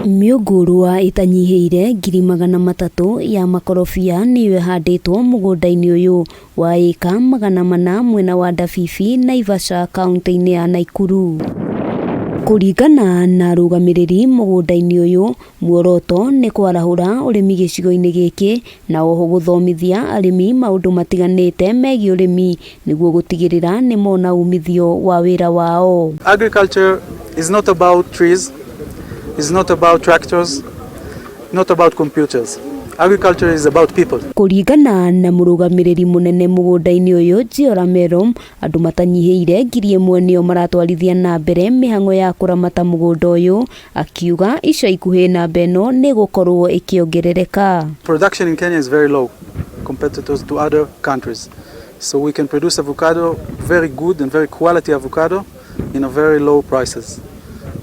Mĩũngũrwa ĩtanyihĩire 300,000 ya makorobia nĩyo ĩhandĩtwo mũgũnda-inĩ ũyũ wa ĩka 400 mwena wa Ndabibi, Naivasha, kauntĩ-inĩ ya Naikuru. Kũringana na arũgamĩrĩri mũgũnda-inĩ ũyũ, muoroto nĩ kwarahũra ũrĩmi gĩcigo-inĩ gĩkĩ na oho gũthomithia arĩmi maũndũ matiganĩte megiĩ ũrĩmi nĩguo gũtigĩrĩra nĩ mona umithio wa wĩra wao. Agriculture is not about trees, is not about tractors, not about computers. Agriculture is about people. Kũringana na mũrũgamĩrĩri mũnene mũgũnda-inĩ ũyũ Jiora Merom, andũ matanyihĩire 1,000 nĩo maratwarithia na mbere mĩhang'o ya kũramata mũgũnda ũyũ, akiuga ica ikuhĩ namba ĩno nĩ ĩgũkorwo ĩkĩongerereka. Production in Kenya is very low compared to other countries. So we can produce avocado, very good and very quality avocado, in a very low prices.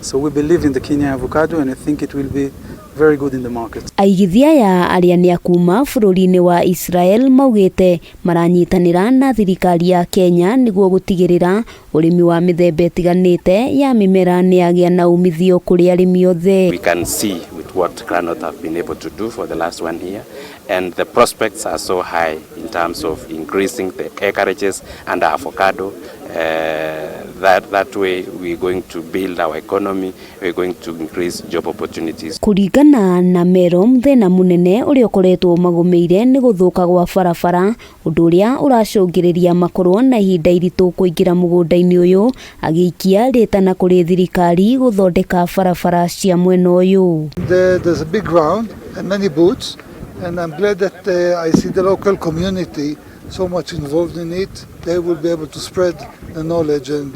So we believe in the Kenya avocado and I think it will be very good in the market. Aigithia aya arĩa nĩ a kuma bũrũri-inĩ wa Israel maugĩte maranyitanĩra na thirikari ya Kenya nĩguo gũtigĩrĩra ũrĩmi wa mĩthemba ĩtiganĩte ya mĩmera nĩ yagĩa na umithio kũrĩ arĩmi othe. We can see with what Granot have been able to do for the last one year, and the prospects are so high in terms of increasing the acreages under avocado. That way we're going to build our economy, we're going to increase job opportunities. Kũringana na Merom, thĩna mũnene ũrĩa ũkoretwo magũmĩire nĩ gũthũka gwa barabara, ũndũ ũrĩa ũracũngĩrĩria makorwo na ihinda iritũ kũingĩra mũgũnda-inĩ ũyũ, agĩikia rĩtana kũrĩ thirikari gũthondeka barabara cia mwena ũyũ. There's a big ground and many boots, and I'm glad that I see the local community so much involved in it. They will be able to spread the knowledge and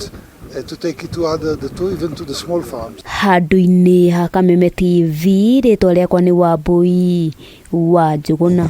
to take it to other, the, to even to the small farms. Handũ-inĩ ha Kameme TV, rĩtwa rĩakwa nĩ Wambui wa Njũgũna.